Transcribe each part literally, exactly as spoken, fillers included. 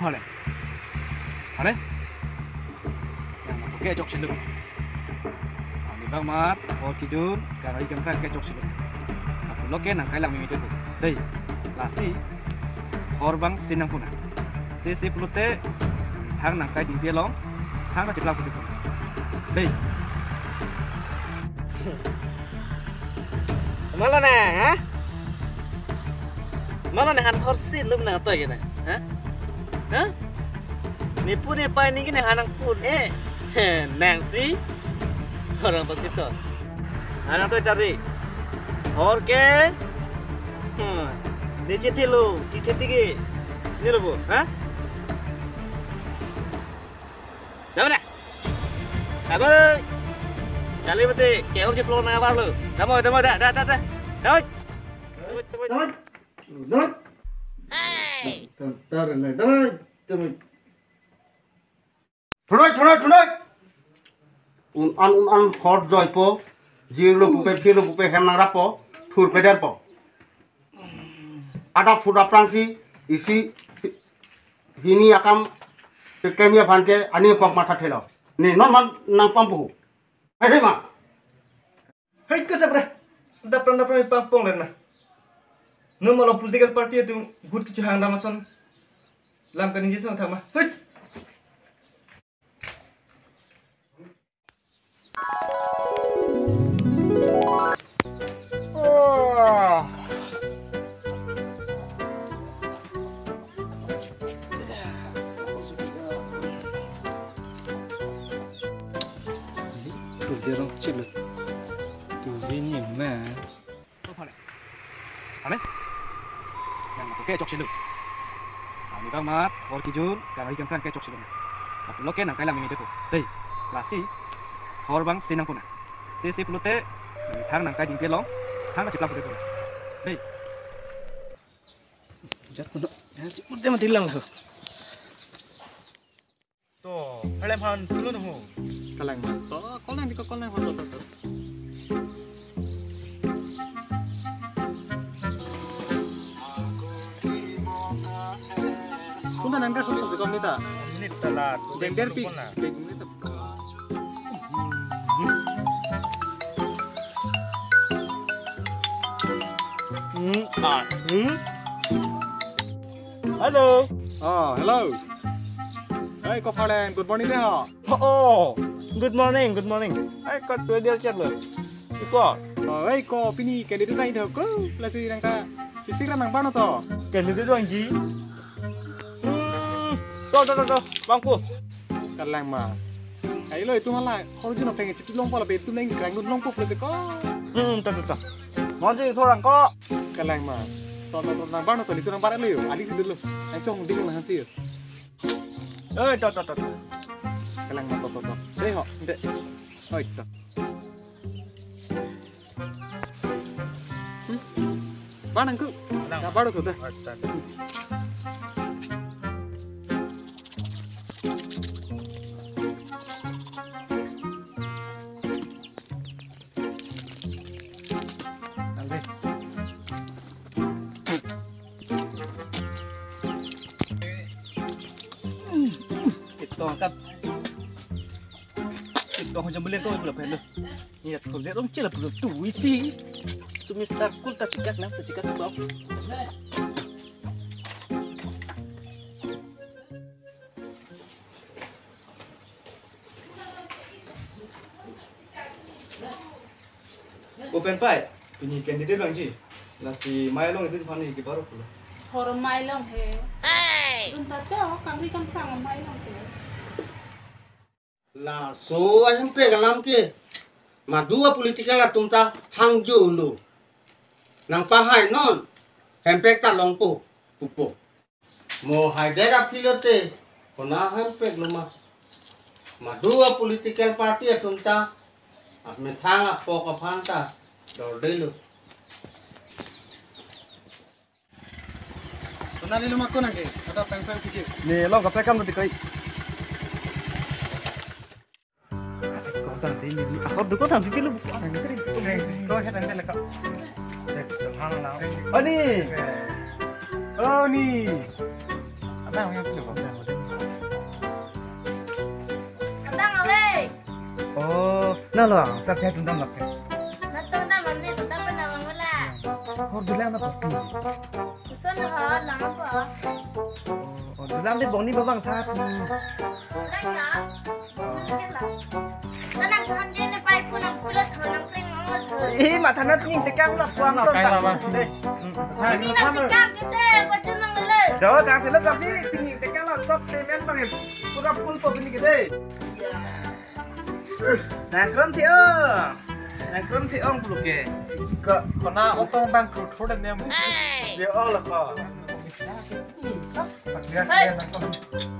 Hale. Hale. Yang oke, chok silo. Ani bang mat, hor kijun, karoi kangkang ke chok silo. Aku loke nangkai lang mimite ko. Dei, lasi, hor bang sinang puna. Si si pulote, thang nangkai dingpi along, thang na chiplang puti puna. Dei. Malo na, ha? Malo na han hor si lum na to gina, ha? Ha? Ni pu ni pai ni gini hanang pun eh. Nang si orang to sito. Hanang to tari. Hor ke. Hmm. Ni chiti lo, chiti tigi. Sini lo bu, ha? Dama na. Dama. Kali mati, ke hor chiplo na abar lo. Dama, dama, da, da, da, da. Dama. Dama. Dama. Dama. Tar, tar, dama. Dama. Thunoi, thunoi, thunoi. Un an, un an hor joipo. Jirlo pupe, phirlo pupe, hem nangrapo. Thur pederpo. Adap thur aphrangsi, isi, hini akam, peklem aphan ke, ani pok matha thelo. Ni, non man nang pampu. Hei, hei, ma. Hei, ke sapre. Dapran dapran pangpong len na. Num along political party atum vote kecho hang dam ason. Lam kaningje sang thama. Hei. Oh. Tuh dia orang kecil loh. Tuh ini mah. Hale. Hale. Yang oke, chok silo. Ani bang mat, hor kijun, karoi kangkang ke chok silo. Aku loke nangkai lang mimite ko. Dei, lasi, hor bang sinang puna. Si si pulote, thang nangkai dingpi along, thang na chiplang puti puna. Dei. Jat puna. Ya, jat puna mati lang lah. To, hale phan tulun ho. Kalang ma. To, kolang di ko kolang ho to to. Kunta nangka sung sung ko mita. Minit talat. Dengder pi. Dengder pi. Hmm, ah, hmm. Hello. Oh, hello. Hey, Kopalen, good morning dei ho. Oh, good morning, good morning. Hey, kat tu dia chat lo. Iko. Oh, hey, ko pini candidate lain dei ko. Lasi nangka sisira nang bano to. Candidate lagi. Hmm, to to to to. Bangku. Kalang ma. Ayo lo itu malah. Kau jino pengen situ longpo la betu neng kerang longpo pula ko. Hmm, to to to. Mau sih orang ko. Kalang ma. To to to nang bano to itu nang parat lo yo. Ali situ lo. Ayo cong ding nang sih yo. Eh, to to to to. Kalang ma to to to. Dei ho, dei. Oi to. Hmm? Ba nangku. Nang. Ya, baru sudah. Astaga. Nang dei. Ito ka. Ito ho jambele ko pula pelo. Iya, ko le rong chela pula tu isi. Semester kul ta chikak nang ta chikak ba. Open pai, pini candidate bangji. Lasi mai along idin pani ke baru pula. Hor mai along he. Dun ta cho, kamri kamprang mai along he. Laso ahempek alam ke. Madu a political atum ta hangjo lo. Nang pahai non. Hempek ta longpo, pupo. Mo haidet aphi lote, kona hempek lo ma. Madu a political party atum ta, amethang apok aphan ta, dorde lo. Kona lilo ma kona ke, ada peng peng pikir. Ne long kaprek kam nanti koi. Kau tang di ni, ni. Ako duko tang di lu. Go ahead and tell ka. Ani. Oh ni. Nang yang pilo bang. Kedang ale. Oh, nalo, sa pia tundam lap ke. Nang tundam lap ni, tundam pernah bang wala. Hor dulang na pati. Kusun ho, lang apa? Oh, oh, dulang di bong ni babang tha. Lang ya. Tanang Tuhan dia ni pai pun ang kulit ho, nang pring ang ho. Ih, matha na ning tekang la puang. Nang ton peng tak la, bang. Deh. Ini nang tekang kita, baju nang lele. Jo, tak sila tapi ning tekang la sok temen bang. Pura full po bini gede. Nang kron thi ong. Nang kron thi ong puluke. Ko, kona otong bang kru thor dan nem. Dia ong la ko. Hey.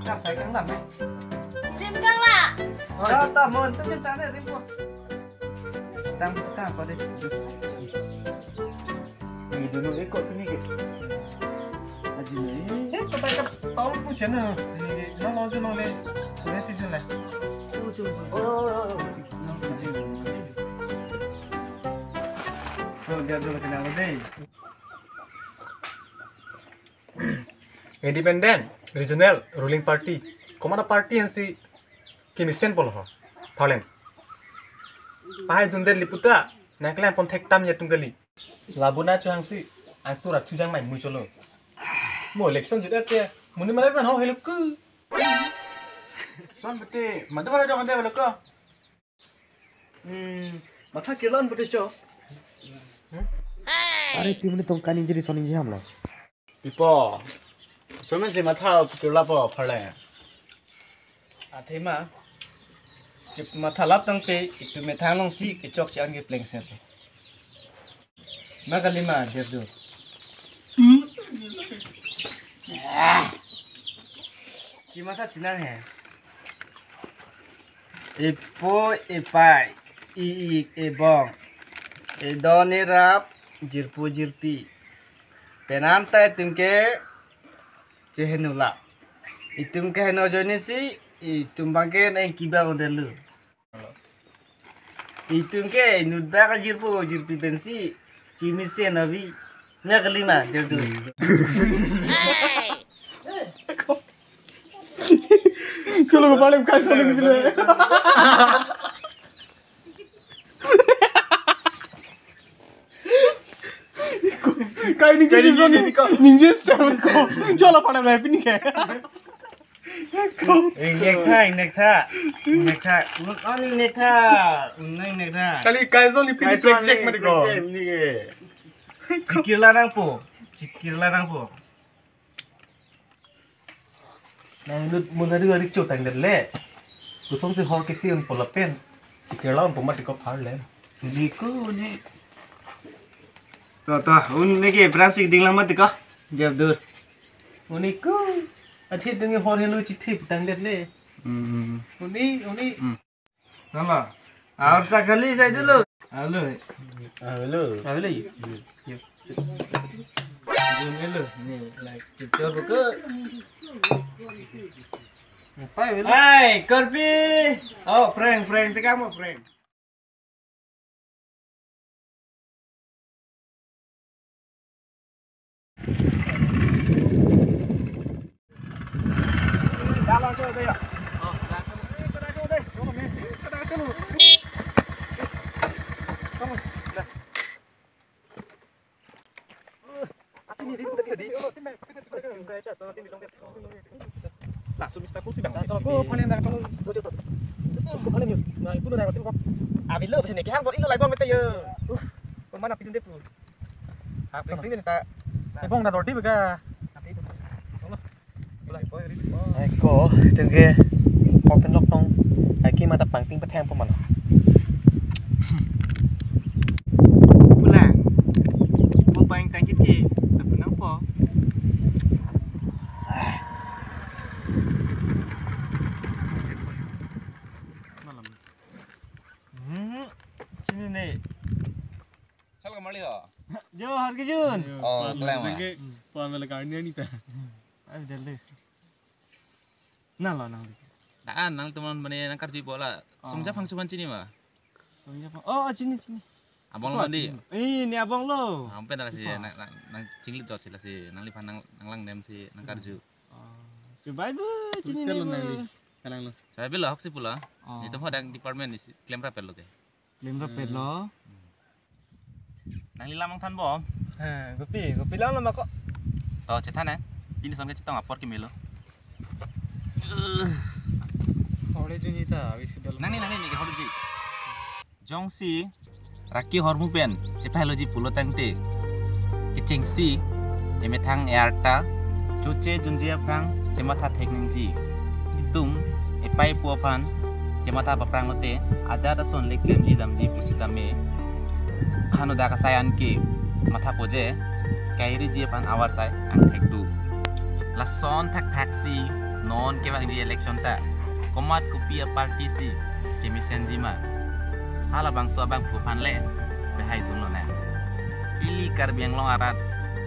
Nang sai kang lam. Sim kang la. Oh, ya, ta mon tu minta ne rim po. Tang, tang, apa deh? Ini dulu, eh, kok ini ke? Aji ni. Eh, kau tak tahu pun channel. Ini, no, no, no, no. Ini si channel. Oh, oh, oh, oh. No, si channel. Oh, dia dulu kenal deh. Independent, regional, ruling party. Komat a party ansi kemesen polo ho. Thalen. Pahai dunde liputa, nangklang pon thektam ya tunggali. Labuna chuhangsi, angtur athu jang mai mui cholo. Mo election jut ate, muni mana kan ho helu ku. Son bete, madu mana jong ande belo ko. Hmm, matha kirlan pute cho. Are pi muni tongka ningjiri son ningji hamlo. Pipo. Somen si matha kirla po pharle. Athema. Chip matha lap tangte itum methang alongsi kechok si an ke plengset. Ma kalima, Derdur. Chi matha chinang he. Epo, epai, i-ik, ebong, edon, erap, jirpo, jirpi. Penang ta itum ke cheheno la. Itum ke heno ajoine si, itum bangke neng kiba ondelu. Itum ke inut bak ajirpo jirpi pensi chimisen avi. Nya kalima, Derdur. Cholo ko palim kai solo gitu. Kai ni kai ni kini kini kok. Ningje sama ko. Cholo pada mai pini ke. Ingnek tha, ingnek tha. Ingnek tha. Mun on ingnek tha. Mun ingnek tha. Kali kai zon ni pini kai zon project ni mati ko. Project ni ke. Chikir larang po. Chikir larang po. Nang lut mun ari ari chotang derle. Kusong si hor kisi un polapen. Chikir la un pomat ko phar le. Uni ko uni. To to un ne ke brasik ding lang mat ko. Derdur. Uni ko. Athi dungi hor helu chithi putang derle. Hmm. Uni uni. Hmm. Sama. Aur tak kali saya dulu. Halo. Halo. Halo. Halo. Ni like picture buka. Apa ya? Hai, Korpi. Oh, prank, prank. Teka mo prank. Langsung mista kursi bang. Langsung ko panen dah kalau bocor tuh. Ko panen yuk. Nah, itu dah itu kok. Abi lo sini kehang buat ilo lai bang mete yo. Uh, kemana pidun depu? Apa ini ta? Ebong dah roti bega. Eko, tengke open lock nong. Aki mata pangting petang po mana? Pulang. Ipo paling tangkit ke, tapi nang po. Malam. Hmm, sini nih. Sal kamali ho. Jo, Harkijun. Oh, pan kelang lagi, ma? Pan lagi karni ani ta. Ayo, jaldi. Nang lo, nang lo. Taan, nang teman mane nang karju bola. Oh. Songja Phangcho aphan chini ma? Songja Phang-, oh, chini, chini. Abang lo di. Ini abang lo. Ampe dah si, nang, nang, nang chinglit jot si la si, nangliphan nang, nang lang nem si, nang karju. Oh. Bye bye, chini. Hotel lo nangli, kalang lo. Saya bilang hoksi pula. Oh. Itum hadak department isi, klem rapet lo ke. Klem rapet lo. Hmm. Nangli lam nangthanbom. Ha, kopi, kopi lam lo ma ko. To, chethan eh. Pini son kechetong apor kimi lo. Hore juni ta, abis sudah lo. Nangli, nangli, nangli, hore ji. Jongsi raki hormu pen chepaheloji pulo tangte, kechengsi emethang e-arta choche junji aphrang chematha thek nangji. Itum epei epo aphan chematha paprang lote, ajat ason le klemji damji pusitame, hanodak asai anke mathapo je, kairiji aphan avarsai angthek do. Lason thakthak si non kevangji election ta komat kopi a-party si kemesenji ma. Halabangso abangphu aphan le behai dun lonang. Ili Karbi Anglong arat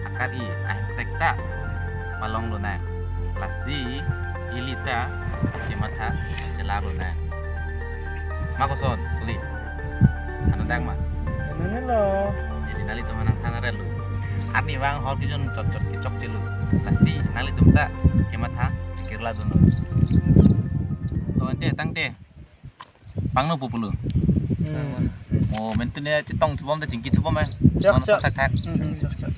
akar-i ahemprek ta palong lonang. Lasi ili ta kematha chelar lonang. Ma koson, kuli. Hanodak ma. Nanglo. Jadi nanglitum aphan nangthan arlo. Arnivang hor kejun chotchot kechokche lo. Lasi nanglitum ta kematha chekirla dun. To ante tangte. Pangno pupulo. Hmm. Mo mentune chetong thubom ta chingki thubom eh. Chok, mano chok. Thakthak. Hmm, chok, chok.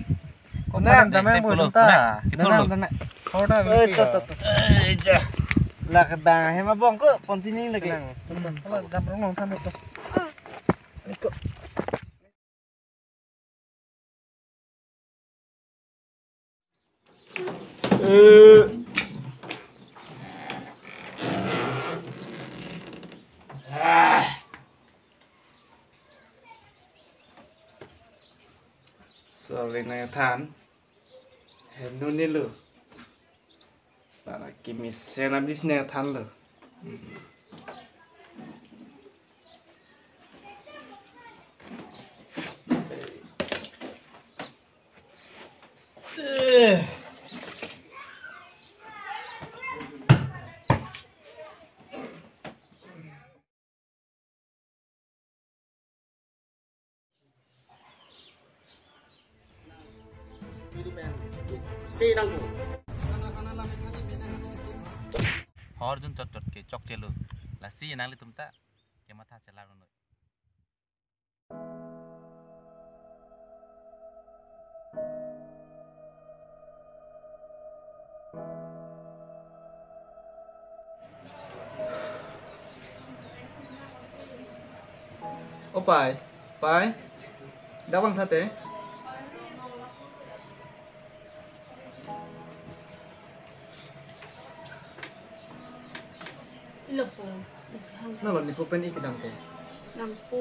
Kona dame pulo, pulo. Kona, kithurlo. Dame, dame. Kona. Eh, to, to, to. Eh, ja. Lak dang hem abong ko continue lagi. Dam rong nangthan to. Ito. Eh. Ah. Sorry, nangthan. Henu nilu. Para kemesen abis nangthanlo. Hmm. Eh. Hor jun chotchot kechokche lo. Lasi nanglitum ta kematha chelar noi. O pai, pai, dak vangtha te. Ilo po. Nalo nipo pen ik dampo. Nangpo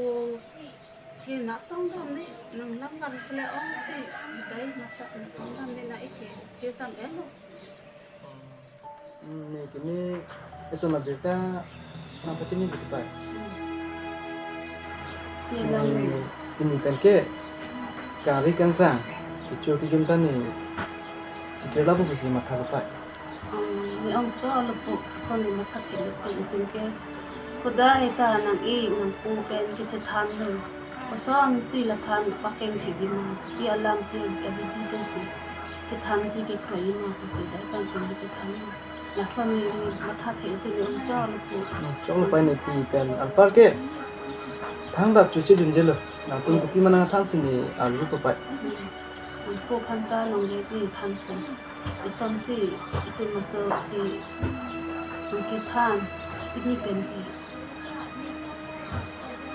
ke natong dam ni, nang lam kan sele ong si, dai nata natong dam ni na ik ke, ke tam elo. Hmm, ne kini eson abirta nangpatini di pai. Ni lam. Ni, ni pen ke, kari kangkrang, kecho kejun ta ni, chikir lapu pusi matha lo pai. Hmm, ne ong cho lo pu, son ni matha ke lo pu itum ke. Koda eta nang-ik nangpo pen kechethan lo. Kosonsi laphan pakeng thekji ma, i alam ke abidi pensi chethanji ke krai ma, pusi dai kan pen kechethan ma. Lason ni matha thek te ni ong cho lo pu. Chok lo pai ne pi pen anpar ke. Thangta choche junje lo. Nangtum kopi ma nangthan si ne arju ko pai. Hmm. Nangpo aphan ta nang le pi than pen. Lasonsi itum maso ke nang kethan. Pini pen ke.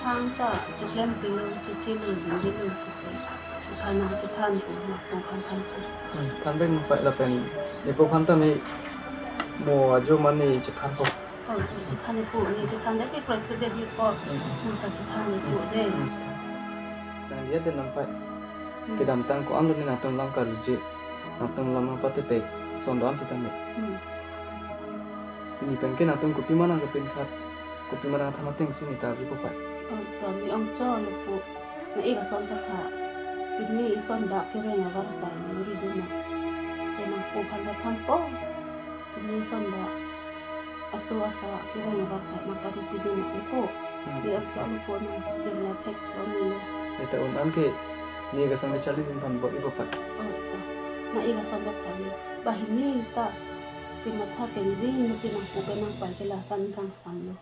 Thangta, chiklem pilo, chichilo, jinjilo, chisi. Thana chithan po, ma po phan than po. Hmm, than pen pai lapen. Nipo phan ta ni mo ajo mane chithan po. Oh, chithan po, ni chithan de ke koi kede di po. Hmm. Mo ta chithan po de. Hmm. Nang dia de nampai. Hmm. Kedamtang ko-an lo ni nangtum lam karuje. Nangtum lam nangpatepek. Son do-an sitame. Hmm. Pini pen ke nangtum kopi ma nang kepin khat. Kopi ma nangthan ateng si ne ta arju ko pai. Oh, to ni ong cho lo pu. Na ik ason ta tha. Pini ison dak kereng avarsai nang ri dun na. Te nangpo phan ta than po. Pini ison dak aso asa kereng avarsai maka ri dun na pu. Hmm. Ni ong cho lo pu nang sikir la thek lo ni. Eta un-an ke ni ik ason ke charli dun than po ik ko pai. Oh, to. Na ik ason ta tha ni. Banghini ta. Kematha kengring, penang pu penang pai ke lason kangsamlo.